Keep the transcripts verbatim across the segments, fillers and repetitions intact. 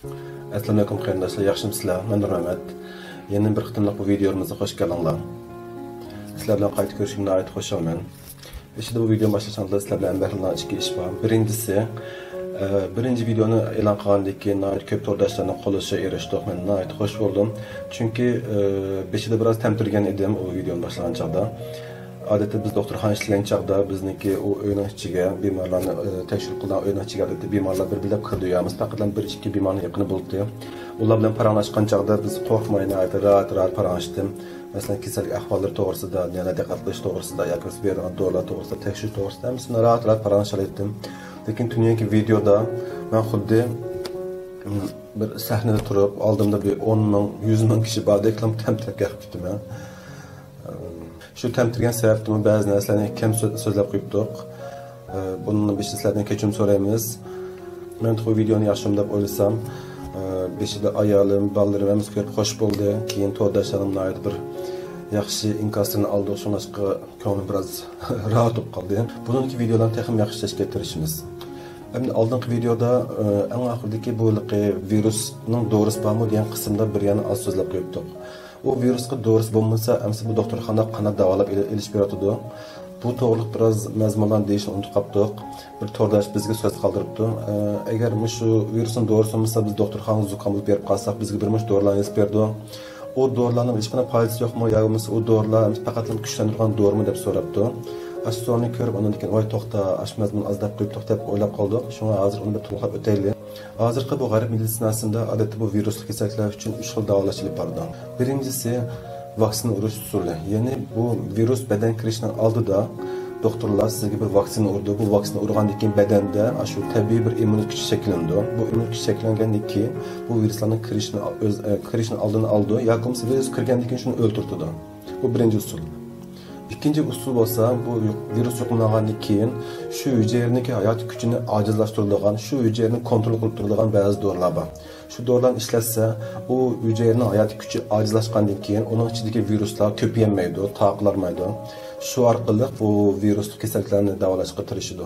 ئەسسالامۇئەلەيكۇم قېرىنداشلار، ياخشىمۇسىلەر؟ مەن نۇرمەمەت. يەنە بىر قېتىملىق بۇ ۋىدېئومىزغا خوش كەلدىڭلار. سىلەر بىلەن قايتا كۆرۈشۈمدىن ناھايىتى خۇشالمەن. ئىشىدا بۇ ۋىدېونى باشلاشتىن ئالدىن سىلەر بىلەن بەھرىلىنىش ئىككى ئىش بار. بىرىنچىسى، ئە، بىرىنچى ۋىدېونى ئېلان قىلغاندىن كېيىن ناھايىتى كۆپ تورداشلارنىڭ قوللىشىغا ئېرىشتۇق. مەن ناھايىتى خۇش بولدۇم. چۈنكى، ئە، بېشىدا بىراز تەمتىرىگەن ئىدىم ئۇ ۋىدېونى باشلىغان چاغدا. ئادەتتە بىز دوختۇرخانا ئىشلىگەن چاغدا بىزنىڭكى ئۇ ئۆينىڭ ئىچىگە بىمارلارنى، ئە، تەكشۈرۈپ قىلىدىغان ئۆينىڭ ئىچىگە ئادەتتە بىمارلار بىر بىرلەپ كىرىدۇ، يا بولمىسا پەقەتلا بىر ئىككى بىمارنىڭ يېقىنى بولدى. ئۇلار بىلەن پاراڭلاشقان چاغدا بىز قورقماي ناھايىتى راھەت، راھەت پاراڭلاشتىم. مەسىلەن، كېسەللىك ئەھۋاللىرى توغرىسىدا، نېمىلەر دىققەت قىلىش توغرىسىدا ياكى بولمىسا بېرىدىغان دورىلار توغرىسىدا، تەكشۈرۈش توغرىسىدا ھەممىسىنى راھەت، راھەت پاراڭلىشالايتتىم. لېكىن تۈنۈگۈنكى ۋىدېودا مەن خۇددى، م، بىر سەھنىدە تۇرۇپ، ئالدىمدا بىر ئون مىڭ، يۈز مىڭ كىشى باردەكلا تەمتىرەپ كېتىپتىمەن. شۇ تەمتىرىگەن سەۋەبتىنمۇ بەزى نەرسىلەرنى كەم سۆ-، سۆزلەپ قويۇپتۇق. ئە، بۇنىڭ بېشىدا سىلەردىن كەچۈرۈم سورايمىز. مەن بۇ ۋىدېونى ياخشىمۇ دەپ ئويلىسام، ئە، بېشىدا ئايالىم، بالىلىرىم ھەممىسى كۆرۈپ خوش بولدى. كېيىن تورداشلارنىڭ ناھايىتى بىر ياخشى ئىنكاسلىرىنى ئالدۇق، شۇڭلاشقا كۆڭلۈم بىراز راھەت بولۇپ قالدى. بۇنىڭدىكى ۋىدېئولارنى تېخىمۇ ياخشى ئىشلەشكە تىرىشىمىز. ئەمدى ئالدىنقى ۋىدېئودا، ئە، ئەڭ ئاخىرىدىكى بۇ ھېلىقى ۋىرۇسنىڭ دورىسى بارمۇ دېگەن قىسىمدا بىر يەنە ئاز سۆزلەپ قويۇپتۇق. ئۇ ۋىرۇسقا دورىسى بولمىسا، ئەمسە بۇ دوختۇرخانىدا قانداق داۋالاپ ئېلى-، ئېلىش بېرىۋاتىدۇ؟ بۇ توغرىلىق بىراز مەزمۇنلارنى دېيىشنى ئۇنتۇپ قاپتۇق. بىر تورداش بىزگە سۆز قالدۇرۇپتۇ. ئە، ئەگەر مۇشۇ ۋىرۇسنىڭ دورىسى بولمىسا، بىز دوختۇرخانىغا زۇكام بولۇپ بېرىپ قالساق، بىزگە بىر مۇنچە دورىلارنى يېزىپ بېرىدۇ. ئۇ دورىلارنىڭ ھېچقانداق پايدىسى يوقمۇ يا بولمىسا ئۇ دورىلار پەقەتلا كۈچلەندۈرىدىغان دورىمۇ دەپ سوراپتۇ. ئاشۇ سوئالنى كۆرۈپ، ئاندىن كېيىن، ۋاي توختا، ئاشۇ مەزمۇن ئاز دەپ قويۇپتۇق دەپ ئويلاپ قالدۇق. شۇڭا ھازىر ئۇنى بىر تولۇقلاپ ئۆتەيلى. ھازىرقى بۇ غەرب مېدىتسىناسىدا ئادەتتە بۇ ۋىرۇسلۇق كېسەللىكلەر ئۈچۈن ئۈچ خىل داۋالاش ئېلىپ بارىدۇ. بىرىنچىسى، ۋاكسىنا ئۇرۇش ئۇسۇلى. يەنى بۇ ۋىرۇس بەدەنگە كىرىشنىڭ ئالدىدا دوختۇرلار سىزگە بىر ۋاكسىنا ئۇرىدۇ. بۇ ۋاكسىنا ئۇرغاندىن كېيىن بەدەندە ئاشۇ تەبىئىي بىر ئىممۇنىتېت كۈچى شەكىللىنىدۇ. بۇ ئىممۇنىتېت كۈچى شەكىللەنگەندىن كېيىن بۇ ۋىرۇسلارنىڭ كىرىشىنى، ئۆز، ئە، كىرىشنىڭ ئالدىنى ئالىدۇ. ياكى بولمىسا ۋىرۇس كىرگەندىن كېيىن شۇنى ئۆلتۈرتىدۇ. بۇ بىرىنچى ئۇسۇل. ئىككىنچى ئۇسۇل بولسا، بۇ يۇق-، ۋىرۇس يۇقۇملانغاندىن كېيىن شۇ ھۈجەيرىنىڭكى ھاياتىي كۈچىنى ئاجىزلاشتۇرىدىغان، شۇ ھۈجەيرىنى كونترول قىلىپ تۇرىدىغان بەزى دورىلار بار. شۇ دورىلارنى ئىشلەتسە، ئۇ ھۈجەيرىنىڭ ھاياتىي كۈچى ئاجىزلاشقاندىن كېيىن ئۇنىڭ ئىچىدىكى ۋىرۇسلار كۆپىيەلمەيدۇ، تارقىلالمايدۇ. شۇ ئارقىلىق بۇ ۋىرۇسلۇق كېسەللىكلەرنى داۋالاشقا تىرىشىدۇ.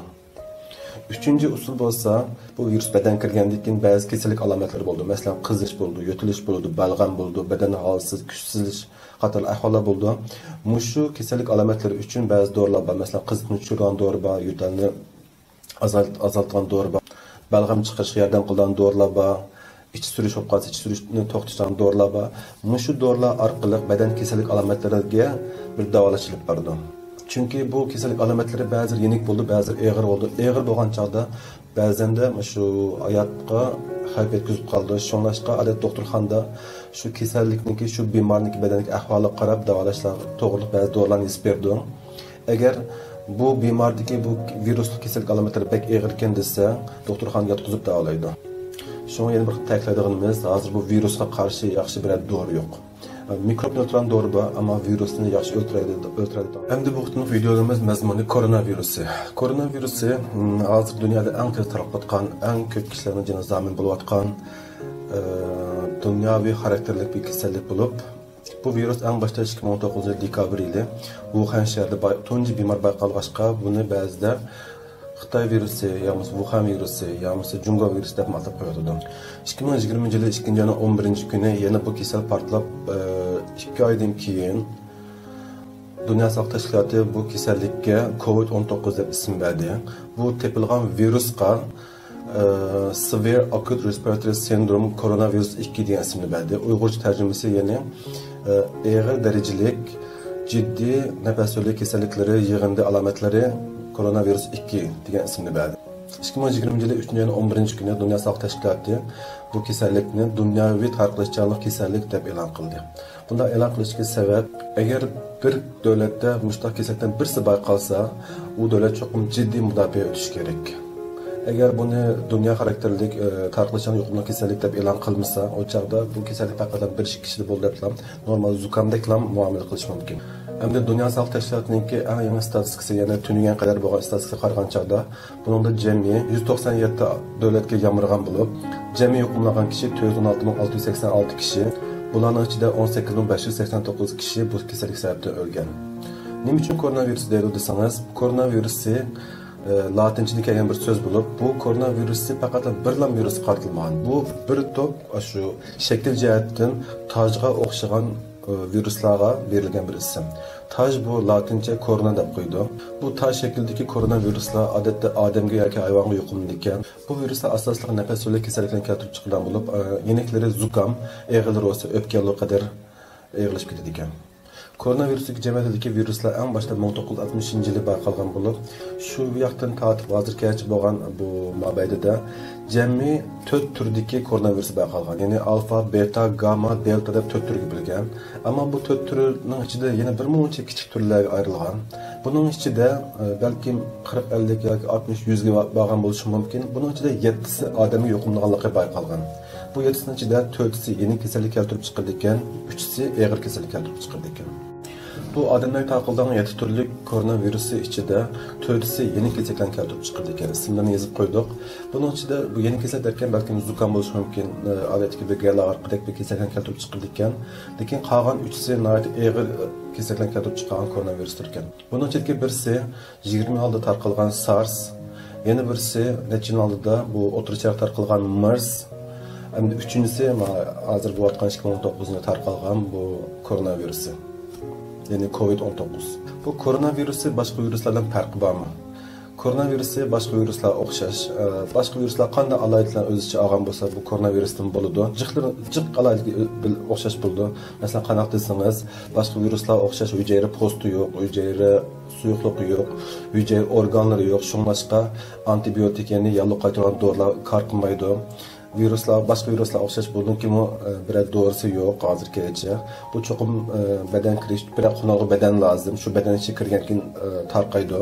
ئۈچىنچى ئۇسۇل بولسا، بۇ ۋىرۇس بەدەنگە كىرگەندىن كېيىن بەزى كېسەللىك ئالامەتلىرى بولىدۇ. مەسىلەن، قىزىرىش بولىدۇ، يۆتىلىش بولىدۇ، بەلغەم بولىدۇ، بەدەن ھالسىز، كۈچسىزلىشىش قاتارلىق ئەھۋاللار بولىدۇ. مۇشۇ كېسەللىك ئالامەتلىرى ئۈچۈن بەزى دورىلار بار. مەسىلەن، قىزىتمىنى چۈشۈرىدىغان دورا بار، يۆتەلنى ئازايت-، ئازالتىدىغان دورا بار. بەلغەم چىقىرىشقا ياردەم قىلىدىغان دورىلار بار. ئىچى سۈرۈش بولۇپ قالسا، ئىچى سۈرۈشنى توختىتىدىغان دورىلار بار. مۇشۇ دورىلار ئارقىلىق بەدەن كېسەللىك ئالامەتلىرىگە بىر داۋالاش ئېلىپ بارىدۇ. چۈنكى بۇ كېسەللىك ئالامەتلىرى بەزىلىرى يېنىك بولىدۇ، بەزىلىرى ئېغىر بولىدۇ. ئېغىر بولغان چاغدا بەزەندە شۇ ھاياتقا خەۋپ يەتكۈزۈپ قالىدۇ. شۇڭلاشقا ئادەتتە دوختۇرخانىدا شۇ كېسەللىكنىڭكى، شۇ بىمارنىڭكى بەدەنىدىكى ئەھۋالىغا قاراپ داۋالاشلار توغرىلىق بەزى دورىلارنى يېزىپ بېرىدۇ. ئەگەر بۇ بىماردىكى بۇ ۋىرۇسلۇق كېسەللىك ئالامەتلىرى بەك ئېغىركەن دېسە، دوختۇرخانىغا ياتقۇزۇپ داۋالايدۇ. شۇڭا يەنە بىر قېتىم تەكىتلەيدىغىنىمىز، ھازىر بۇ ۋىرۇسقا قارشى ياخشى بىرەر دورا يوق. مىكروب نېيترال دورا بار، ئەمما ۋىرۇسنى ياخشى ئۆلتۈرەيدۇ، ئۆلتۈرەيدۇ. ئەمدى بۇ قېتىملىق ۋىدېئومىز مەزمۇنى كورونا ۋىرۇسى. كورونا ۋىرۇسى، م، ھازىر دۇنيادا ئەڭ تېز تارقاتقان، ئەڭ كۆپ كىشىلەرنىڭ جېنىغا زامىن بولۇۋاتقان، ئە، دۇنياۋى خاراكتېرلىك بىر كېسەللىك بولۇپ، بۇ ۋىرۇس ئەڭ باشتا ئىككى مىڭ ئون توققۇزىنچى يىل دېكابىر يىلى ۋۇخەن شەھىرىدە باي-، تۇنجى بىمار بايقالغاچقا، بۇنى بەزىدە خىتاي ۋىرۇسى يا بولمىسا ۋۇخەن ۋىرۇسى يا بولمىسا جۇڭگو ۋىرۇسى دەپمۇ ئاتاپ قويۇۋاتىدۇ. ئىككى مىڭ يىگىرمىنچى يىلى ئىككىنچى ئاينىڭ ئون بىرىنچى كۈنى يەنە بۇ كېسەل پارتلاپ، ئىككى ئايدىن كېيىن دۇنيا ساغلىق تەشكىلاتى بۇ كېسەللىككە كوۋىد ئون توققۇز دەپ ئىسىم بەردى. بۇ تېپىلغان ۋىرۇسقا، ئە، Severe Acute Respiratory Syndrome Coronavirus ئىككى دېگەن ئىسىمنى بەردى. ئۇيغۇرچە تەرجىمىسى يەنى، ئە، ئېغىر دەرىجىلىك جىددىي نەپەس يولى كېسەللىكلىرى يىغىندى ئالامەتلىرى كوروناۋىرۇس ئىككى دېگەن ئىسىمنى بەردى. ئىككى مىڭ يىگىرمىنچى يىلى ئۈچىنچى ئاينىڭ ئون بىرىنچى كۈنى دۇنيا ساغلىق تەشكىلاتى بۇ كېسەللىكنى دۇنياۋى تارقىلىشچانلىق كېسەللىك دەپ ئېلان قىلدى. بۇنداق ئېلان قىلىشتىكى سەۋەب، ئەگەر بىر دۆلەتتە مۇشۇنداق كېسەللىكتىن بىرسى بايقالسا، ئۇ دۆلەت چوقۇم جىددىي مۇداپىئە ئۆتۈشى كېرەك. ئەگەر بۇنى دۇنيا خاراكتېرلىك، ئە، تارقىلىشچان يۇقۇملۇق كېسەللىك دەپ ئېلان قىلمىسا، ئۇ چاغدا بۇ كېسەللىك پەقەت بىر ئىككى كىشىدە بولدى دەپلا نورمال زۇكامدەكلا مۇئامىلە قىلىش مۇمكىن. ئەمدى دۇنيا ساغلىق تەشكىلاتىنىڭكى ئەڭ يېڭى ستاتىستىكىسى، يەنى تۈنۈگۈن قەدەر بولغان ستاتىستىكىغا قارىغان چاغدا، بۇنىڭدا جەمئىي يۈز توقسان يەتتە دۆلەتكە يامرىغان بولۇپ، جەمئىي يۇقۇملانغان كىشى تۆت يۈز ئون ئالتە مىڭ ئالتە يۈز سەكسەن ئالتە كىشى، بۇلارنىڭ ئىچىدە ئون سەككىز مىڭ بەش يۈز سەكسەن توققۇز كىشى بۇ كېسەللىك سەۋەبىدىن ئۆلگەن. نېمە ئۈچۈن كورونا ۋىرۇسى دەيدۇ دېسىڭىز، كورونا ۋىرۇسى ئە، لاتىنچىدىن كەلگەن بىر سۆز بولۇپ، بۇ كورونا ۋىرۇسى پەقەتلا بىرلا ۋىرۇسقا قارىتىلمىغان. بۇ بىر توپ ئاشۇ شەكىل جەھەتتىن تاجغا ئوخشىغان، ئە، ۋىرۇسلارغا بېرىلگەن بىر ئىسىم. تاج بۇ لاتىنچە كورونا دەپ قويىدۇ. بۇ تاج شەكلىدىكى كورونا ۋىرۇسلار ئادەتتە ئادەمگە ياكى ھايۋانغا يۇقۇملىنىدىكەن. بۇ ۋىرۇسلار ئاساسلىقى نەپەس يولى كېسەللىكلىرىنى كەلتۈرۈپ چىقىدىغان بولۇپ، ئە، يېنىكلىرى زۇكام، ئېغىرلىرى بولسا ئۆپكە يوللىرىغا قەدەر ئېغىرلىشىپ كېتىدىكەن. كورونا ۋىرۇسىدىكى جەمئىيەتتىكى ۋىرۇسلار ئەڭ باشتا مىڭ توققۇز يۈز ئاتمىشىنچى يىلى بايقالغان بولۇپ، شۇ ۋاقىتتىن تارتىپ ھازىرغىچە بولغان بۇ مابەينىدە جەمئىي تۆت تۈردىكى كورونا ۋىرۇسى بايقالغان. يەنى ئالفا، بېتا، گامما، دېلتا دەپ تۆت تۈرگە بۆلگەن. ئەمما بۇ تۆت تۈرنىڭ ئىچىدە يەنە بىر مۇنچە كىچىك تۈرلەرگە ئايرىلغان. بۇنىڭ ئىچىدە، ئە، بەلكىم قىرىق، ئەللىك ياكى ئاتمىش، يۈزگە بارغان بولۇشى مۇمكىن. بۇنىڭ ئىچىدە يەتتىسى ئادەمگە يۇقۇملىغانلىقى بايقالغان. بۇ يەتتىسىنىڭ ئىچىدە تۆتىسى يېنىك كېسەللىك كەلتۈرۈپ چىقىرىدىكەن، ئۈچىسى ئېغىر كېسەللىك كەلتۈرۈپ چىقىرىدىكەن. بۇ ئادەملەرگە تارقىلىدىغان يەتتە تۈرلۈك كورونا ۋىرۇسى ئىچىدە تۆتىسى يېنىك كېسەللىكلەرنى كەلتۈرۈپ چىقىرىدىكەن. ئىسىملىرىنى يېزىپ قويدۇق. بۇنىڭ ئىچىدە بۇ يېنىك كېسەللىك دەركەن بەلكىم زۇكام بولۇشى مۇمكىن، ئادەتتىكى بىر گەلە ئاغرىقىدەك بىر كېسەللىكنى كەلتۈرۈپ چىقىرىدىكەن. لېكىن قالغان ئۈچىسى ناھايىتى ئېغىر كېسەللىكلەرنى كەلتۈرۈپ چىقارغان كورونا ۋىرۇستۇر ئىكەن. بۇنىڭ ئىچىدىكى بىرسى يىگىرمە يىل ئالدىدا تارقالغان سارس، يەنە بىرسى نەچچە يىل ئالدىدا بۇ ئوتتۇرا شەرقتە تارقالغان مېرس، ئەمدى ئۈچىنچىسى مانا ھازىر بولۇۋاتقان ئىككى مىڭ ئون توققۇزىنچى يىلى تارقالغان بۇ كورونا ۋىرۇسى، يەنى كوۋىد ئون توققۇز. بۇ كورونا ۋىرۇسى باشقا ۋىرۇسلاردىن پەرقى بارمۇ؟ كورونا ۋىرۇسى باشقا ۋىرۇسلارغا ئوخشاش. ئە، باشقا ۋىرۇسلار قانداق ئالاھىدىلىكلەرنى ئۆز ئىچىگە ئالغان بولسا، بۇ كورونا ۋىرۇستىن بولىدۇ. جىقلىرى، جىق ئالاھىدىلىكى ئۆ-، بىل-، ئوخشاش بولىدۇ. مەسىلەن، قانداق دېسىڭىز، باشقا ۋىرۇسلارغا ئوخشاش ھۈجەيرە پوستى يوق، ھۈجەيرە سۇيۇقلۇقى يوق، ھۈجەيرە ئورگانلىرى يوق. شۇڭلاشقا ئانتىبىيوتىك، يەنى ياللۇغ قايتۇرىدىغان دورىلار كار قىلمايدۇ. ۋىرۇسلار، باشقا ۋىرۇسلارغا ئوخشاش بۇنىڭكىمۇ، ئە، بىرەر دورىسى يوق ھازىرغىچە. بۇ چوقۇم، ئە، بەدەن كىرىش، بىرەر قونۇرغا بەدەن لازىم. شۇ بەدەن ئىچىگە كىرگەندىن كېيىن، ئە، تارقايدۇ،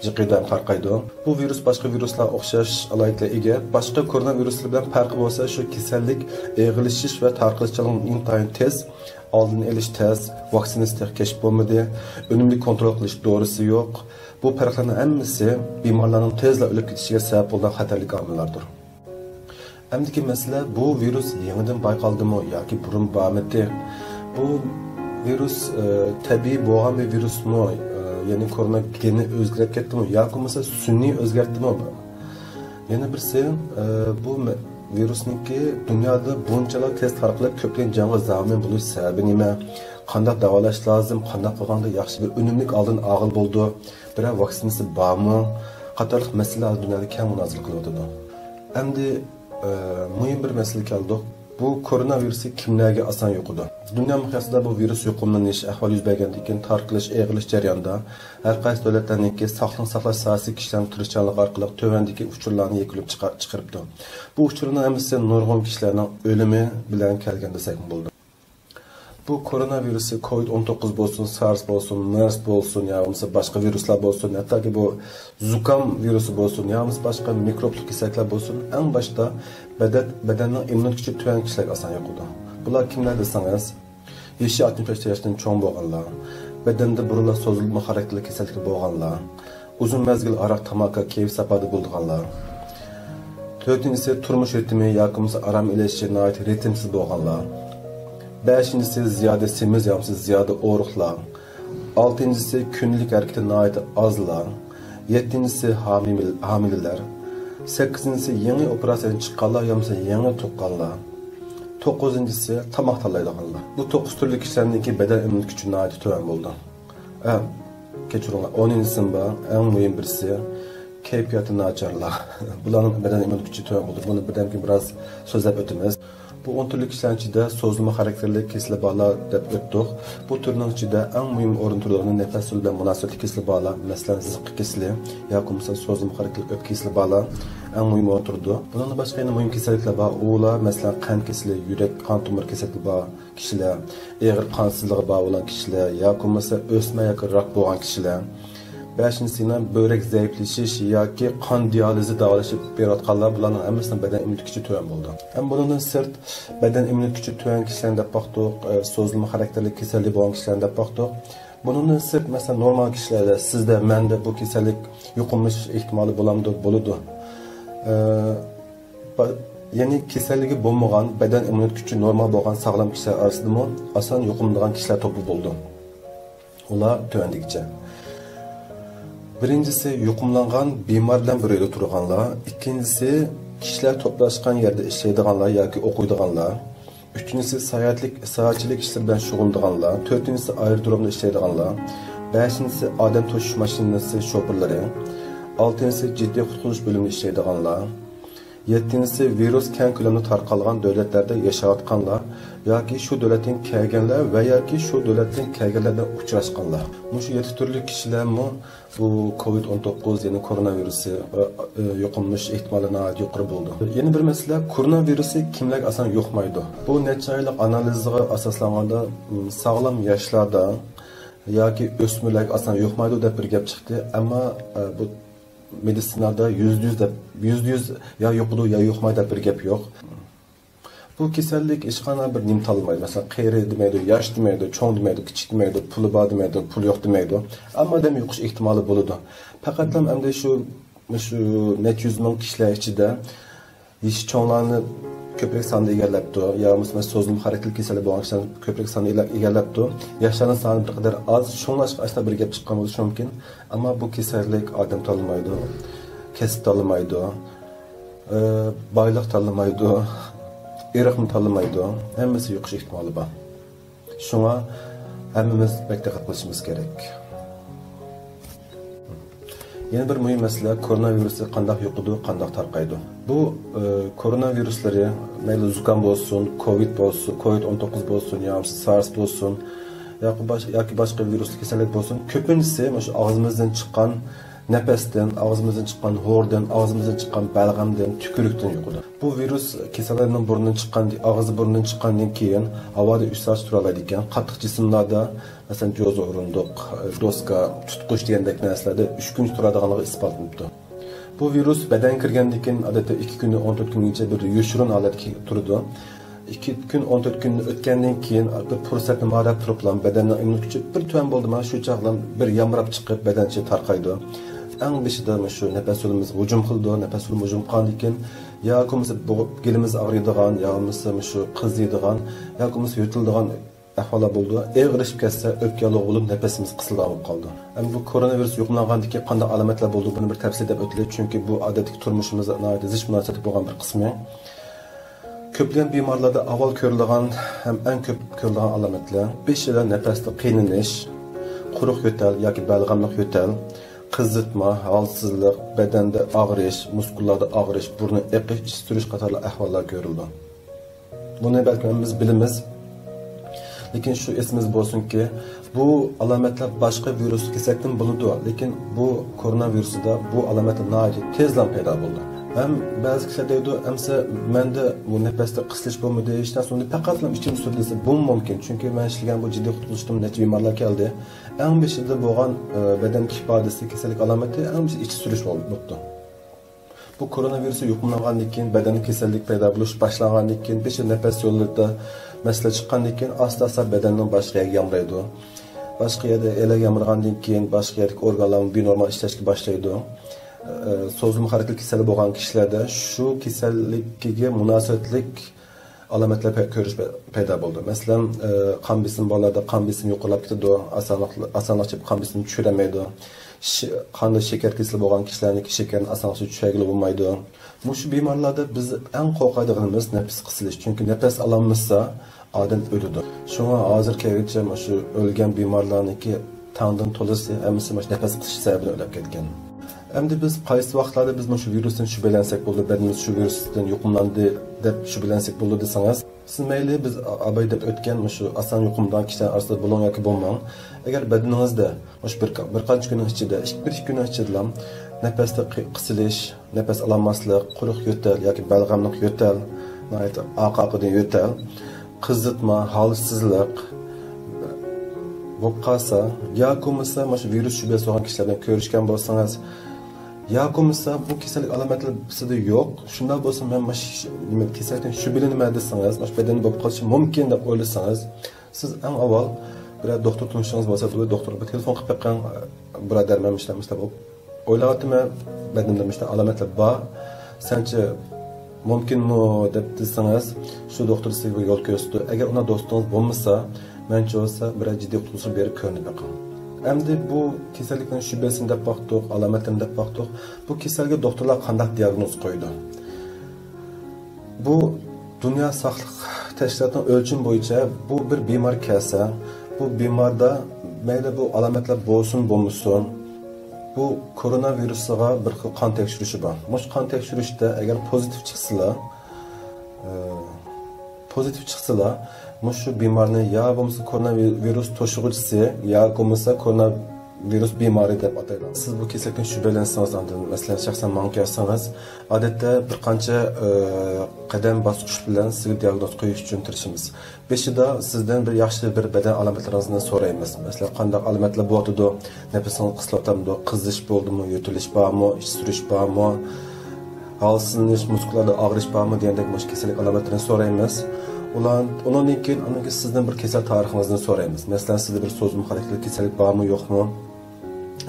جىقىيدۇ ھەم تارقايدۇ. بۇ ۋىرۇس باشقا ۋىرۇسلارغا ئوخشاش ئالاھىدىلىككە ئىگە. باشقا كورونا ۋىرۇسلىرى بىلەن پەرقى بولسا، شۇ كېسەللىك ئېغىرلىشىش ۋە تارقىلىش جەريانى ئىنتايىن تېز، ئالدىنى ئېلىش تەس، ۋاكسىنىسى تېخى كەشىپ بولمىدى، ئۈنۈملۈك كونترول قىلىش دورىسى يوق. بۇ پەرقلەرنىڭ ھەممىسى بىمارلارنىڭ تېزلا ئۆلۈپ كېتىشىگە سەۋەب بولىدىغان خەتەرلىك ئامىللاردۇر. ئەمدىكى مەسىلە، بۇ ۋىرۇس يېڭىدىن بايقالدىمۇ ياكى بۇرۇن بارمىدى؟ بۇ ۋىرۇس، ئە، تەبىئىي بولغان بىر ۋىرۇسمۇ، ئە، يەنى كورونا گېنى ئۆزگىرىپ كەتتىمۇ ياكى بولمىسا سۈنئىي ئۆزگەرتتىمۇ؟ يەنە بىرسى، ئە، بۇ مە-، ۋىرۇسنىڭكى دۇنيادا بۇنچىلا تېز تارقىلىپ، كۆپلىگەن جانغا زامىن بولۇش سەۋەبى نېمە؟ قانداق داۋالاش لازىم؟ قانداق قىلغاندا ياخشى بىر ئۈنۈملۈك ئالدىنى ئالغىلى بولىدۇ؟ بىرەر ۋاكسىنىسى بارمۇ؟ قاتارلىق مەسىلىلەر ھازىر دۇنيادا كەڭ مۇنازىرە قىلىنىۋاتىدۇ. ئەمدى، ئە، مۇھىم بىر مەسىلىگە كەلدۇق. بۇ كورونا ۋىرۇسى كىملەرگە ئاسان يۇقىدۇ؟ دۇنيا مىقياسىدا بۇ ۋىرۇس يۇقۇملىنىش ئەھۋالى يۈز بەرگەندىن كېيىن، تارقىلىش، ئېغىرلىشىش جەريانىدا ھەر قايسى دۆلەتلەرنىڭكى ساقلىقنى ساقلاش ساھەسى كىشىلەرنىڭ تىرىشچانلىقى ئارقىلىق تۆۋەندىكى ئۇچۇرلارنى يەكۈنلەپ چىقار-، چىقىرىپتۇ. بۇ ئۇچۇرلارنىڭ ھەممىسى نۇرغۇن كىشىلەرنىڭ ئۆلۈمى بىلەن كەلگەن دېسەكمۇ بولىدۇ. بۇ كورونا ۋىرۇسى كوۋىد ئون توققۇز بولسۇن، سارس بولسۇن، مېرس بولسۇن، يا بولمىسا باشقا ۋىرۇسلار بولسۇن، ھەتتاكى بۇ زۇكام ۋىرۇسى بولسۇن، يا بولمىسا باشقا مىكروبلۇق كېسەللىكلەر بولسۇن، ئەڭ باشتا بەدەن، بەدەننىڭ ئىممۇنىتېتى كۈچى تۆۋەن كىشىلەرگە ئاسان يۇقىدۇ. بۇلار كىملەر دېسىڭىز، يېشى ئاتمىش بەش ياشتىن چوڭ بولغانلار، بەدەندە بۇرۇنلا سوزۇلما خاراكتېرلىك كېسەللىكى بولغانلار، ئۇزۇن مەزگىل ھاراق، تاماكا، كەيپ ساپادا بولىدىغانلار. تۆتىنچىسى، تۇرمۇش رىتىمى ياكى بولمىسا ئارام ئېلىشى ناھايىتى رىتىمسىز بولغانلار. بەشىنچىسى، زىيادە سېمىز ياكى بولمىسا زىيادە ئورۇقلار. ئالتىنچىسى، كۈندىلىك ھەرىكىتى ناھايىتى ئازلار. يەتتىنچىسى، ھامىل-، ھامىلىلەر. سەككىزىنچىسى، يېڭى ئوپېراتسىيەدىن چىققانلار يا بولمىسا يېڭى تۇغقانلار. توققۇزىنچىسى، تاماق تاللايدىغانلار. بۇ توققۇز تۈرلۈك كىشىلەرنىڭكى بەدەن ئىممۇنىتېت كۈچى ناھايىتى تۆۋەن بولىدۇ. ئە، كەچۈرۈڭلار، ئونىنچىسى بار، ئەڭ مۇھىم بىرسى، كەيپىياتى ناچارلار. بۇلارنىڭ بەدەن ئىممۇنىتېت كۈچى تۆۋەن بولىدۇ. بۇنى بىردەمدىن كېيىن بىراز سۆزلەپ ئۆتىمىز. بۇ ئون تۈرلۈك كىشىلەرنىڭ ئىچىدە سوزۇلما خاراكتېرلىك كېسىلى بارلار دەپ ئۆتتۇق. بۇ تۈرنىڭ ئىچىدە ئەڭ مۇھىم ئورۇن تۇرىدىغىنى نەپەس يولى بىلەن مۇناسىۋەتلىك كېسىلى بارلار، مەسىلەن، زىققا كېسىلى ياكى بولمىسا سوزۇلما خاراكتېرلىك ئۆپكە كېسىلى بارلار ئەڭ مۇھىم ئورۇن تۇرىدۇ. بۇنىڭدىن باشقا يەنە مۇھىم كېسەللىكلەر بار. ئۇلار، مەسىلەن، قەنت كېسىلى، يۈرەك، قان تومۇر كېسەللىكى بار كىشىلەر، ئېغىر قانسىزلىقى بار بولغان كىشىلەر ياكى بولمىسا ئۆسمە ياكى راك بولغان كىشىلەر. بەشىنچىسى، يەنە بۆرەك زەئىپلىشىش ياكى قان دىئالىزى داۋالىشىپ بېرىۋاتقانلار، بۇلارنىڭ ھەممىسىنىڭ بەدەن ئىممۇنىتېت كۈچى تۆۋەن بولىدۇ. ھەم بۇنىڭدىن سىرت، بەدەن ئىممۇنىتېت كۈچى تۆۋەن كىشىلەرنى دەپ باقتۇق، ئە، سوزۇلما خاراكتېرلىك كېسەللىكى بولغان كىشىلەرنى دەپ باقتۇق. بۇنىڭدىن سىرت، مەسىلەن، نورمال كىشىلەردە، سىزدە، مەندە بۇ كېسەللىك يۇقۇملىنىش ئېھتىمالى بولامدۇ؟ بولىدۇ. ئە، با-، يەنى كېسەللىكى بولمىغان، بەدەن ئىممۇنىتېت كۈچى نورمال بولغان ساغلام كىشىلەر ئارىسىدىمۇ ئاسان يۇقۇملىنىدىغان كىشىلەر توپى بولىدۇ. ئۇلار تۆۋەندىكىچە. بىرىنچىسى، يۇقۇملانغان بىمار بىلەن بىر ئۆيدە تۇرغانلار. ئىككىنچىسى، كىشىلەر توپلاشقان يەردە ئىشلەيدىغانلار ياكى ئوقۇيدىغانلار. ئۈچىنچىسى، ساياھەتلىك، ساياھەتچىلىك ئىشلىرى بىلەن شۇغۇللىنىدىغانلار. تۆتىنچىسى، ئايرودرومدا ئىشلەيدىغانلار. بەشىنچىسى، ئادەم توشۇش ماشىنىسى شوپۇرلىرى. ئالتىنچىسى، جىددىي قۇتقۇزۇش بۆلۈمىدە ئىشلەيدىغانلار. يەتتىنچىسى، ۋىرۇس كەڭ كۆلەمدە تارقالغان دۆلەتلەردە ياشاۋاتقانلار ياكى شۇ دۆلەتتىن كەلگەنلەر ۋە ياكى شۇ دۆلەتتىن كەلگەنلەر بىلەن ئۇچراشقانلار. مۇشۇ يەتتە تۈرلۈك كىشىلەرمۇ بۇ كوۋىد ئون توققۇز، يەنى كورونا ۋىرۇسى، ئە، ئە، يۇقۇملىنىش ئېھتىمالى ناھايىتى يۇقىرى بولىدۇ. يەنە بىر مەسىلە، كورونا ۋىرۇسى كىملەرگە ئاسان يۇقمايدۇ؟ بۇ نەچچە ئايلىق ئانالىزغا ئاساسلانغاندا، م، ساغلام ياشلاردا ياكى ئۆسمۈرلەرگە ئاسان يۇقمايدۇ دەپ بىر گەپ چىقتى. ئەمما، ئە، بۇ مېدىتسىنادا يۈزدە يۈز دەپ، يۈزدە يۈز يا يۇقىدۇ، يا يۇقمايدۇ دەپ بىر گەپ يوق. بۇ كېسەللىك ھېچقانداق بىر نېمە تاللىمايدۇ. مەسىلەن، قېرى دېمەيدۇ، ياش دېمەيدۇ، چوڭ دېمەيدۇ، كىچىك دېمەيدۇ، پۇلى بار دېمەيدۇ، پۇلى يوق دېمەيدۇ. ئەمما ئادەم يۇقۇش ئېھتىمالى بولىدۇ. پەقەتلا ئەمدى شۇ، شۇ نەچچە يۈز مىڭ كىشىلەر ئىچىدە يېشى چوڭلارنى كۆپرەك ساندا ئىگىلەپتۇ، يا بولمىسا سوزۇلما خاراكتېرلىك كېسەلى بولغان كىشىلەرنى كۆپرەك ساندا ئىگىلەپتۇ. ياشلارنىڭ سانى بىر قەدەر ئاز، شۇڭلاشقا ئاشۇنداق بىر گەپ چىققان بولۇشى مۇمكىن. ئەمما بۇ كېسەللىك ئادەم تاللىمايدۇ، كەسىپ تاللىمايدۇ، ئى، بايلىق تاللىمايدۇ، ئىرقنى تاللىمايدۇ. ھەممىسى يۇقۇش ئېھتىمالى بار. شۇڭا ھەممىمىز بەك دىققەت قىلىشىمىز كېرەك. يەنە بىر مۇھىم مەسىلە، كورونا ۋىرۇسى قانداق يۇقىدۇ، قانداق تارقايدۇ؟ بۇ، ئى، كورونا ۋىرۇسلىرى، مەيلى زۇكام بولسۇن، كوۋىد بولسۇن، كوۋىد ئون توققۇز بولسۇن، يا بولمىسا سارس بولسۇن، ياكى باش-، ياكى باشقا ۋىرۇسلۇق كېسەللىك بولسۇن، كۆپىنچىسى مۇشۇ ئاغزىمىزدىن چىققان نەپەستىن، ئاغزىمىزدىن چىققان ھوردىن، ئاغزىمىزدىن چىققان بەلغەمدىن، تۈكۈرۈكتىن يۇقىدۇ. بۇ ۋىرۇس كېسەللەرنىڭ بۇرنىدىن چىققان، ئاغزى بۇرنىدىن چىققاندىن كېيىن ھاۋادا ئۈچ سائەت تۇرالايدىكەن. قاتتىق جىسىملاردا، مەسىلەن، جوز ئورۇندۇق، دوسكا، تۇتقۇچ دېگەندەك نەرسىلەردە ئۈچ كۈنچە تۇرىدىغانلىقى ئىسپاتلىنىپتۇ. بۇ ۋىرۇس بەدەنگە كىرگەندىن كېيىن، ئادەتتە ئىككى كۈندىن ئون تۆت كۈنگىچە بىر يوشۇرۇن ھالەتتە تۇرىدۇ. ئىككى كۈن، ئون تۆت كۈن ئۆتكەندىن كېيىن بىر پۇرسەتنى ماراپ تۇرۇپلا، بەدەننىڭ ئىممۇنىتېتى بىر تۆۋەن بولدىمۇ، شۇ چاغلا بىر يامراپ چىقىپ، بەدەن ئىچىگە تارقايدۇ. ئەڭ بېشىدا شۇ نەپەس يولىمىزغا ھۇجۇم قىلىدۇ، نەپەس يولىمىز ھۇجۇم قىلغاندىن كېيىن، ياكى بولمىسا بۇ گېلىمىز ئاغرىيدىغان، يا بولمىسا شۇ قىزىيدىغان، ياكى بولمىسا يۆتىلىدىغان ئەھۋاللار بولىدۇ. ئېغىرلىشىپ كەتسە، ئۆپكە ياللۇغى بولۇپ، نەپىسىمىز قىسىلىدىغان بولۇپ قالىدۇ. ئەمدى بۇ كورونا ۋىرۇس يۇقۇملانغاندىن كېيىن قانداق ئالامەتلەر بولىدۇ، بۇنى بىر تەپسىلىي دەپ ئۆتىلى، چۈنكى بۇ ئادەتتىكى تۇرمۇشىمىزغا ناھايىتى زىچ مۇناسىۋەتلىك بولغان بىر قىسمى. كۆپلىگەن بىمارلاردا ئاۋۋال كۆرۈلىدىغان ھەم ئەڭ كۆپ كۆرۈلىدىغان ئالامەتلەر بېشىدا نەپەستە قىينىلىش، قۇرۇق يۆتەل ياكى بەلغەملىك يۆتەل، قىزىتما، ھالسىزلىق، بەدەندە ئاغرىش، مۇسكۇللاردا ئاغرىش، بۇرنى ئېقىش، ئىچى سۈرۈش قاتارلىق ئەھۋاللار كۆرۈلىدۇ. بۇنى بەلكىم ھەممىمىز بىلىمىز. لېكىن شۇ ئېسىمىزدە بولسۇنكى، بۇ ئالامەتلەر باشقا ۋىرۇسلۇق كېسەللىكتىن بولىدۇ، لېكىن بۇ كورونا ۋىرۇسىدا بۇ ئالامەتلەر ناھايىتى تېزلا پەيدا بولىدۇ. ھەم بەزى كىشىلەر دەيدۇ، ئەمسە مەندە بۇ نەپەستە قىسىلىش بولمىدى، ھېچ نەرسە بولمىدى، پەقەتلا ئىچىمدە سۈرۈلسە بولمىمۇ مۇمكىن. چۈنكى مەن ئىشلىگەن بۇ جىددىي قۇتقۇزۇشتىمۇ نەچچە بىمارلار كەلدى. ئەڭ بېشىدا بولغان، ئە، بەدەن ئىپادىسى، كېسەللىك ئالامىتى ئەڭ بېشىدا ئىچى سۈرۈش بولۇپ بوپتۇ. بۇ كورونا ۋىرۇسى يۇقۇملانغاندىن كېيىن بەدەندە كېسەللىك پەيدا بولۇش باشلانغاندىن كېيىن، بېشىدا نەپەس يوللىرىدا مەسىلە چىققاندىن كېيىن ئاستا-ئاستا بەدەننىڭ باشقا يەرگە يامرايدۇ. باشقا يەردە ئەلەر يامرىغاندىن كېيىن باشقا يەردىكى ئورگانلارمۇ بىنورمال ئىشلەشكە باشلايدۇ. ئە، سوزۇلما خاراكتېرلىك كېسەلى بولغان كىشىلەردە شۇ كېسەللىكىگە مۇناسىۋەتلىك ئالامەتلەر پە-، كۆرۈش پە-، پەيدا بولىدۇ. مەسىلەن، ئە، قان بېسىمى بارلاردا قان بېسىمى يۇقىرىلاپ كېتىدۇ، ئاسانلىق-، ئاسانلىقچە قان بېسىمىنى چۈشۈرەلمەيدۇ. ش-، قاندا شېكەر كېسىلى بولغان كىشىلەرنىڭكى شېكەرنى ئاسانلىقچە چۈشۈرگىلى بولمايدۇ. مۇشۇ بىمارلاردا بىز ئەڭ قورقىدىغىنىمىز نەپىس قىسىلىش. چۈنكى نەپەس ئالالمىسا، ئادەم ئۆلىدۇ. شۇڭا ھازىر كەلگۈچە مۇشۇ ئۆلگەن بىمارلارنىڭكى تەڭدىن تولىسى ھەممىسى مۇشۇ نەپەس قىسىش سەۋەبىدىن ئۆلۈپ كەتكەن. ئەمدى بىز قايسى ۋاقىتلاردا بىز مۇشۇ ۋىرۇستىن شۈبھىلەنسەك بولىدۇ، بەدىنىمىز شۇ ۋىرۇستىن يۇقۇملاندى دەپ شۈبھىلەنسەك بولىدۇ دېسىڭىز، سىز مەيلى بىز ئاباي دەپ ئۆتكەن مۇشۇ ئاسان يۇقۇملانغان كىشىلەر ئارىسىدا بولۇڭ ياكى بولماڭ، ئەگەر بەدىنىڭىزدە مۇشۇ بىر، بىر قانچە كۈننىڭ ئىچىدە، ئىككى، بىر ئىككى كۈننىڭ ئىچىدىلا نەپەستە قى-، قىسىلىش، نەپەس ئالالماسلىق، قۇرۇق يۆتەل ياكى بەلغەملىك يۆتەل، ناھايىتى ئارقا-ئارقىدىن يۆتەل، قىزىتما، ھالسىزلىق بولۇپ قالسا، ياكى بولمىسا مۇشۇ ۋىرۇس شۈبھىسى بولغان كىشىلەر بىلەن كۆرۈشكەن بولسىڭىز، ياكى بولمىسا بۇ كېسەللىك ئالامەتلىرى سىزدە يوق، شۇنداق بولسا مەن مۇشۇ نېمە، كېسەللىكتىن شۈبھىلىنىمەن دېسىڭىز، مۇشۇ بەدەندە بولۇپ قېلىشى مۇمكىن دەپ ئويلىسىڭىز، سىز ئەڭ ئاۋۋال بىرەر دوختۇر تونۇشىڭىز بولسا، بۇ دوختۇرغا بىر تېلېفون قىلىپ بېقىڭ، بۇرادەر، مەن مۇشۇنداق، مۇشۇنداق بولۇپ ئويلاۋاتىمەن، بەدىنىمدە مۇشۇنداق ئالامەتلەر بار، سەنچە مۇمكىنمۇ دەپ دېسىڭىز، شۇ دوختۇر سىزگە بىر يول كۆرسىتىدۇ. ئەگەر ئۇنداق دوستىڭىز بولمىسا، مەنچە بولسا بىرەر جىددىي قۇتقۇزۇشقا بېرىپ كۆرۈنۈپ بېقىڭ. ئەمدى بۇ كېسەللىكنىڭ شۈبھىسىنى دەپ باقتۇق، ئالامەتلىرىنى دەپ باقتۇق. بۇ كېسەلگە دوختۇرلار قانداق دىياگنوز قويىدۇ؟ بۇ دۇنيا ساقلىق تەشكىلاتىنىڭ ئۆلچىمى بويىچە بۇ بىر بىمار كەلسە، بۇ بىماردا مەيلى بۇ ئالامەتلەر بولسۇن بولمىسۇن، بۇ كورونا ۋىرۇسىغا بىر خىل قان تەكشۈرۈشى بار. مۇشۇ قان تەكشۈرۈشتە ئەگەر پوزىتىپ چىقسىلا، ئە، پوزىتىپ چىقسىلا، مۇشۇ بىمارنى يا بولمىسا كورونا ۋىرۇس توشۇغۇچىسى ياكى بولمىسا كورونا ۋىرۇس بىمارى دەپ ئاتايدۇ. سىز بۇ كېسەللىكتىن شۈبھىلەنسىڭىز، ئاندىن مەسىلەن شەخسەن ماڭا كەلسىڭىز، ئادەتتە بىر قانچە، ئە، قەدەم باسقۇچ بىلەن سىزگە دىياگنوز قويۇش ئۈچۈن تىرىشىمىز. بېشىدا سىزدىن بىر ياخشى بىر بەدەن ئالامەتلىرىڭىزنى سورايمىز. مەسىلەن، قانداق ئالامەتلەر بولۇۋاتىدۇ؟ نەپىسىڭىز قىسىلىۋاتامدۇ؟ قىزىش بولدىمۇ؟ يۆتىلىش بارمۇ؟ ئىچ سۈرۈش بارمۇ؟ ھالسىزلىنىش، مۇسكۇللاردا ئاغرىش بارمۇ دېگەندەك مۇشۇ كېسەللىك ئالامەتلىرىنى سورايمىز. ئۇلار، ئۇنىڭدىن كېيىن، ئاندىن كېيىن سىزدىن بىر كېسەل تارىخىڭىزنى سورايمىز. مەسىلەن، سىزدە بىر سوزۇلما خاراكتېرلىك كېسەللىك بارمۇ، يوقمۇ؟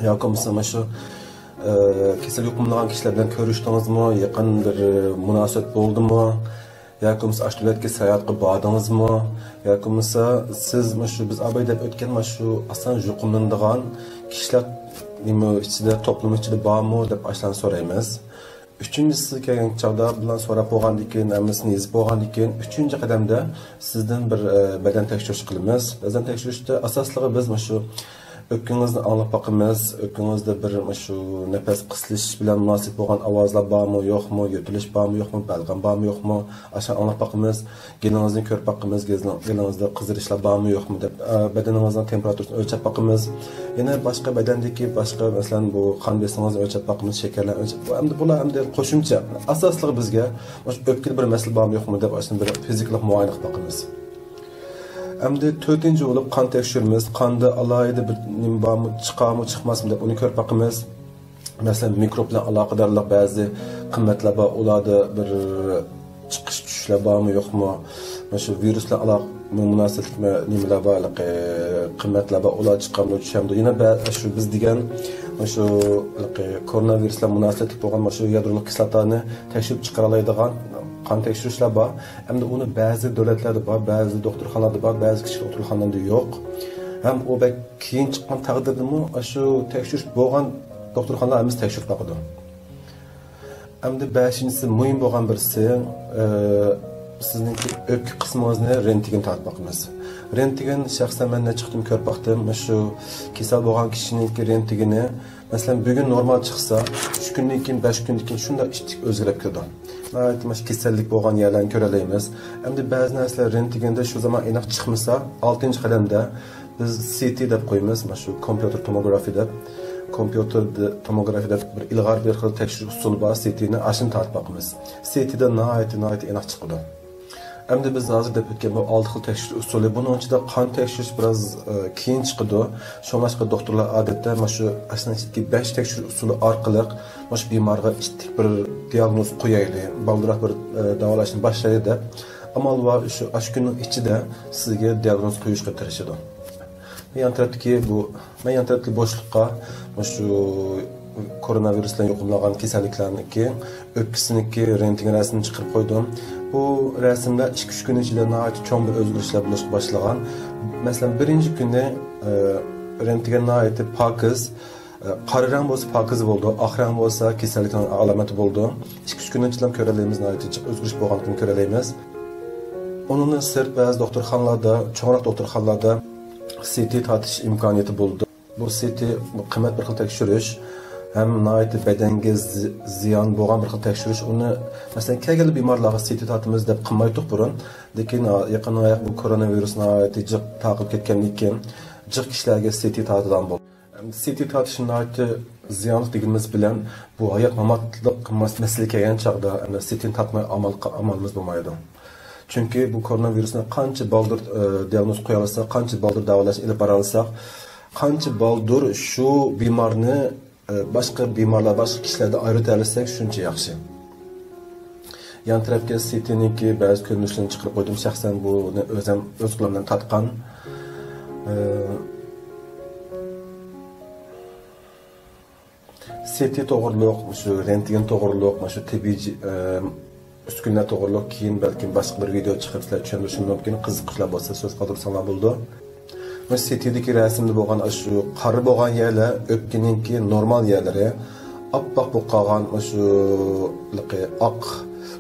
ياكى بولمىسا مانا شۇ، ئە، كېسەل يۇقۇملانغان كىشىلەر بىلەن كۆرۈشتىڭىزمۇ؟ يېقىن بىر، ئە، مۇناسىۋەت بولدىمۇ؟ ياكى بولمىسا ئاشۇ دۆلەتكە ساياھەتكە باردىڭىزمۇ؟ ياكى بولمىسا سىز مانا شۇ بىز ئاباي دەپ ئۆتكەن مانا شۇ ئاسان يۇقۇملىنىدىغان كىشىلەر نېمە ئىچىدە، توپلۇم ئىچىدە بارمۇ دەپ ئاشۇلارنى سورايمىز. ئۈچىنچىسى كەلگەن چاغدا بۇلارنى سوراپ بولغاندىن كېيىن، ھەممىسىنى يېزىپ بولغاندىن كېيىن، ئۈچىنچى قەدەمدە سىزدىن بىر، ئە، بەدەن تەكشۈرۈش قىلىمىز. بەدەن تەكشۈرۈشتە ئاساسلىقى بىز مۇشۇ ئۆپكىڭىزنى ئاڭلاپ باقىمىز. ئۆپكىڭىزدە بىر مۇشۇ نەپەس قىسىلىش بىلەن مۇناسىپ بولغان ئاۋازلار بارمۇ، يوقمۇ، يۆتىلىش بارمۇ، يوقمۇ، بەلغەم بارمۇ، يوقمۇ، ئاشۇنى ئاڭلاپ باقىمىز. گېلىڭىزنى كۆرۈپ باقىمىز، گېزىڭ-، گېلىڭىزدە قىزىرىشلار بارمۇ يوقمۇ دەپ، ئە، بەدىنىڭىزنىڭ تېمپېراتۇرىسىنى ئۆلچەپ باقىمىز. يەنە باشقا بەدەندىكى باشقا، مەسىلەن، بۇ قان بېسىمىڭىزنى ئۆلچەپ باقىمىز، شېكەرلەرنى ئۆلچەپ، بۇ ئەمدى بۇلار ئەمدى قوشۇمچە. ئاساسلىقى بىزگە مۇشۇ ئۆپكىدە بىر مەسىلە بارمۇ يوقمۇ دەپ، ئاشۇنى بىر فىزىكىلىق مۇئاينە قىلىپ باقىمىز. ئەمدى تۆتىنچى بولۇپ قان تەكشۈرىمىز. قاندا ئالاھىدە بىر نېمە بارمۇ، چىقارمۇ، چىقماسمۇ دەپ ئۇنى كۆرۈپ باقىمىز. مەسىلەن، مىكروب بىلەن ئالاقىدارلىق بەزى قىممەتلەر بار، ئۇلاردا بىر چىقىش چۈشۈشلەر بارمۇ، يوقمۇ؟ مانا شۇ ۋىرۇس بىلەن ئالاقە مۇناسىۋەتلىك نېمىلەر بار، ھېلىقى قىممەتلەر بار، ئۇلار چىقامدۇ، چۈشەمدۇ؟ يەنە بە-، شۇ بىز دېگەن مانا شۇ ھېلىقى كورونا ۋىرۇس بىلەن مۇناسىۋەتلىك بولغان مانا شۇ يادرولۇق كىسلاتانى تەكشۈرۈپ چىقىرالايدىغان قان تەكشۈرۈشلەر بار. ئەمدى ئۇنى بەزى دۆلەتلەردە بار، بەزى دوختۇرخانىلاردا بار، بەزى كىچىك دوختۇرخانىلاردا يوق. ھەم ئۇ بەك كېيىن چىققان تەقدىردىمۇ شۇ تەكشۈرۈش بولغان دوختۇرخانىلار ھەممىسى تەكشۈرۈپ باقىدۇ. ئەمدى بەشىنچىسى، مۇھىم بولغان بىرسى، ئە، سىزنىڭكى ئۆپكە قىسمىڭىزنى رېنتگېن تارتىپ باقىمىز. رېنتگېن شەخسەن مەن نەچچە قېتىم كۆرۈپ باقتىم. مۇشۇ كېسەل بولغان كىشىنىڭكى رېنتگېنى، مەسىلەن، بۈگۈن نورمال چىقسا، ئۈچ كۈندىن كېيىن، بەش كۈندىن كېيىن شۇنداق ئىتتىك ئۆزگىرىپ كېتىدۇ. ناھايىتى مۇشۇ كېسەللىك بولغان يەرلەرنى كۆرەلەيمىز. ئەمدى بەزى نەرسىلەر رېنتگېندا شۇ زامان ئېنىق چىقمىسا، ئالتىنچى قەدەمدە بىز سىتى دەپ قويىمىز، مانا شۇ كومپيۇتېر توموگرافى دەپ، كومپيۇتېر توموگرافى دەپ بىر ئىلغار بىر خىل تەكشۈرۈش ئۇسۇلى بار، سىتىنى ئاشۇنى تارتىپ باقىمىز. سىتىدا ناھايىتى، ناھايىتى ئېنىق چىقىدۇ. ئەمدى بىز ھازىر دەپ ئۆتكەن بۇ ئالتە خىل تەكشۈرۈش ئۇسۇلى، بۇنىڭ ئىچىدە قان تەكشۈرۈش بىراز، ئە، كېيىن چىقىدۇ. شۇڭلاشقا دوختۇرلار ئادەتتە مانا شۇ ئاشۇنىڭ ئىچىدىكى بەش تەكشۈرۈش ئۇسۇلى ئارقىلىق مانا شۇ بىمارغا ئىتتىك بىر دىياگنوز قويايلى، بالدۇرراق بىر، ئە، داۋالاشنى باشلايلى دەپ ئامال بار شۇ، ئاشۇ كۈننىڭ ئىچىدە سىزگە دىياگنوز قويۇشقا تىرىشىدۇ. يان تەرەپتىكى بۇ، مەن يان تەرەپتىكى بوشلۇققا مۇشۇ كورونا ۋىرۇس بىلەن يۇقۇملانغان كېسەللىكلەرنىڭكى ئۆپكىسىنىڭكى رېنتگېن رەسىمىنى چىقىرىپ قويدۇم. بۇ رەسىملەر ئىككى، ئۈچ كۈن ئىچىدە ناھايىتى چوڭ بىر ئۆزگىرىشلەر بولۇشقا باشلىغان. مەسىلەن، بىرىنچى كۈنى، ئە، رېنتگېن ناھايىتى پاكىز، ئە، قارا رەڭ بولسا پاكىز بولىدۇ، ئاق رەڭ بولسا كېسەللىكنىڭ ئالامىتى بولىدۇ. ئىككى، ئۈچ كۈن ئىچىدە كۆرەلەيمىز، ناھايىتى جىق ئۆزگىرىش بولغانلىقىنى كۆرەلەيمىز. ئۇنىڭدىن سىرت بەزى دوختۇرخانىلاردا، چوڭراق دوختۇرخانىلاردا سىتى تارتىش ئىمكانىيىتى بولىدۇ. بۇ سىتى قىممەت بىر خىل تەكشۈرۈش، ھەم ناھايىتى بەدەنگە زى-، زىيان بولغان بىر خىل تەكشۈرۈش. ئۇنى، مەسىلەن، كەلگەنلا بىمارلارغا سىتى تارتىمىز دەپ قىلمايتتۇق بۇرۇن. لېكىن، ئا، يېقىندا بۇ كورونا ۋىرۇس ناھايىتى جىق تارقىلىپ كەتكەندىن كېيىن، جىق كىشىلەرگە سىتى تارتىدىغان بولدى. سىتى تارتىش ناھايىتى زىيانلىق دېگىنىمىز بىلەن، بۇ ھايات-ماماتلىق مەس-، مەسىلە كەلگەن چاغدا، ئەمدى سىتىنى تارتماي ئامال، ئامالىمىز بولمايدۇ. چۈنكى بۇ كورونا ۋىرۇسنى قانچە بالدۇر، ئە، دىياگنوز قويالىساق، قانچە بالدۇر داۋالاشنى ئېلىپ بارالىساق، قانچە بالدۇر شۇ بىمارنى، ئە، باشقا بىمارلار، باشقا كىشىلەردىن ئايرىتالىساق، شۇنچە ياخشى. يان تەرەپكە سىتىنىڭكى بەزى كۆرۈنۈشلىرىنى چىقىرىپ قويدۇم. شەخسەن بۇنى ئۆزۈم ئۆز قولۇم بىلەن تارتقان. ئە، سىتى توغرۇلۇق، مۇشۇ رېنتگېن توغرۇلۇق، مۇشۇ تېببىي جى-، ئە، ئۈسكۈنىلەر توغرۇلۇق كېيىن بەلكىم باشقا بىر ۋىدېئو چىقىرىپ سىلەرگە چۈشەندۈرۈشۈم مۇمكىن. قىزىققۇچىلار بولسا سۆز قالدۇرساڭلار بولىدۇ. سىتىدىكى رەسىمدە بولغان ئاشۇ قارا بولغان يەرلەر ئۆپكىنىڭكى نورمال يەرلىرى، ئاپئاق بولۇپ قالغان ئاشۇ ئاق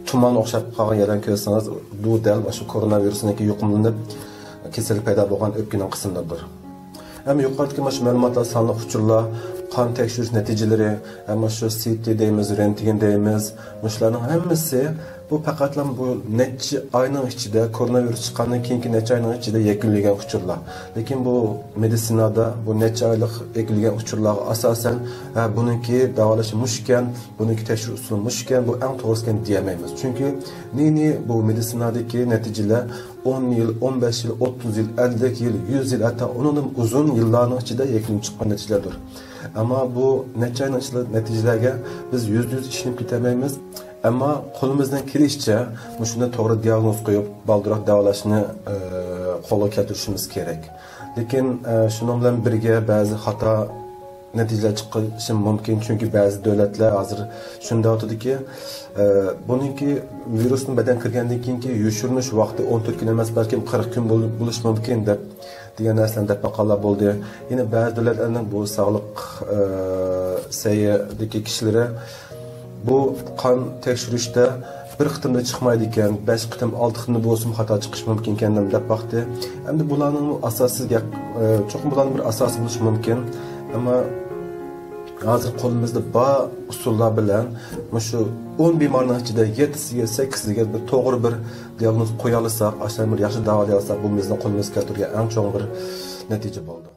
تۇمان ئوخشاپ قالغان يەرلەرنى كۆرسىڭىز، بۇ دەل ئاشۇ كورونا ۋىرۇسىنىڭكى يۇقۇملىنىپ كېسەل پەيدا بولغان ئۆپكىنىڭ قىسىملىرىدۇر. ھەم يۇقىرىدىكى ماشۇ مەلۇماتلار، سانلىق ئۇچۇرلار، قان تەكشۈرۈش نەتىجىلىرى، ھەم ماشۇ سىتى دەيمىز، رېنتگېن دەيمىز، مۇشۇلارنىڭ ھەممىسى بۇ پەقەتلا بۇ نەچچە ئاينىڭ ئىچىدە، كورونا ۋىرۇس چىققاندىن كېيىنكى نەچچە ئاينىڭ ئىچىدە يەكۈنلىگەن ئۇچۇرلار. لېكىن بۇ مېدىتسىنادا بۇ نەچچە ئايلىق يەكۈنلىگەن ئۇچۇرلارغا ئاساسەن، ھە، بۇنىڭكى داۋالاش مۇشۇكەن، بۇنىڭكى تەكشۈرۈش ئۇسۇلى مۇشۇكەن، بۇ ئەڭ توغرىسىكەن دېيەلمەيمىز. چۈنكى نى نى بۇ مېدىتسىنادىكى نەتىجىلەر ئون يىل، ئون بەش يىل، ئوتتۇز يىل، ئەللىك يىل، يۈز يىل، ھەتتا ئۇنىڭدىن ئۇزۇن يىللارنىڭ ئىچىدە يەكۈنلىنىپ چىققان نەتىجىلەردۇر. ئەمما بۇ نەچچە ئاينىڭ ئىچىدە نەتىجىلەرگە بىز يۈزدە يۈز ئىشىنىپ كېتەلمەيمىز. ئەمما قولىمىزدىن كېلىشىچە مۇشۇنى توغرا دىئاگنوز قويۇپ، بالدۇرراق داۋالاشنى، ئە، قولغا كەلتۈرۈشىمىز كېرەك. لېكىن، ئە، شۇنىڭ بىلەن بىرگە بەزى خاتا نەتىجىلەر چىقىشى مۇمكىن، چۈنكى بەزى دۆلەتلەر ھازىر شۇنى دەۋاتىدۇكى، ئە، بۇنىڭكى ۋىرۇسنىڭ بەدەنگە كىرگەندىن كېيىنكى يوشۇرۇنۇش ۋاقتى ئون تۆت كۈن ئەمەس، بەلكىم قىرىق كۈن بول-، بولۇشى مۇمكىن دەپ دېگەن نەرسىلەرنى دەپ باققانلار بولدى. يەنە بەزى دۆلەتلەرنىڭ بۇ ساغلىق، ئە، سەھىيەدىكى كىشىلىرى بۇ قان تەكشۈرۈشتە بىر قېتىمدا چىقمايدىكەن، بەش قېتىم، ئالتە قېتىمدا بولسىمۇ خاتا چىقىشى مۇمكىنكەن دەپ باقتى. ئەمدى بۇلارنىڭ ئاساسى گەپ، ئە، چوقۇم بۇلارنىڭ بىر ئاساسى بولۇشى مۇمكىن. ئەمما ھازىر قولىمىزدا بار ئۇسۇللار بىلەن مۇشۇ ئون بىمارنىڭ ئىچىدە يەتتىسىگە، سەككىزىگە بىر توغرا بىر دىئاگنوز قويالىساق، ئاشۇلارنى بىر ياخشى داۋالىيالىساق، بۇ بىزنىڭ قولىمىزغا كەلتۈرگەن ئەڭ چوڭ بىر نەتىجە بولىدۇ.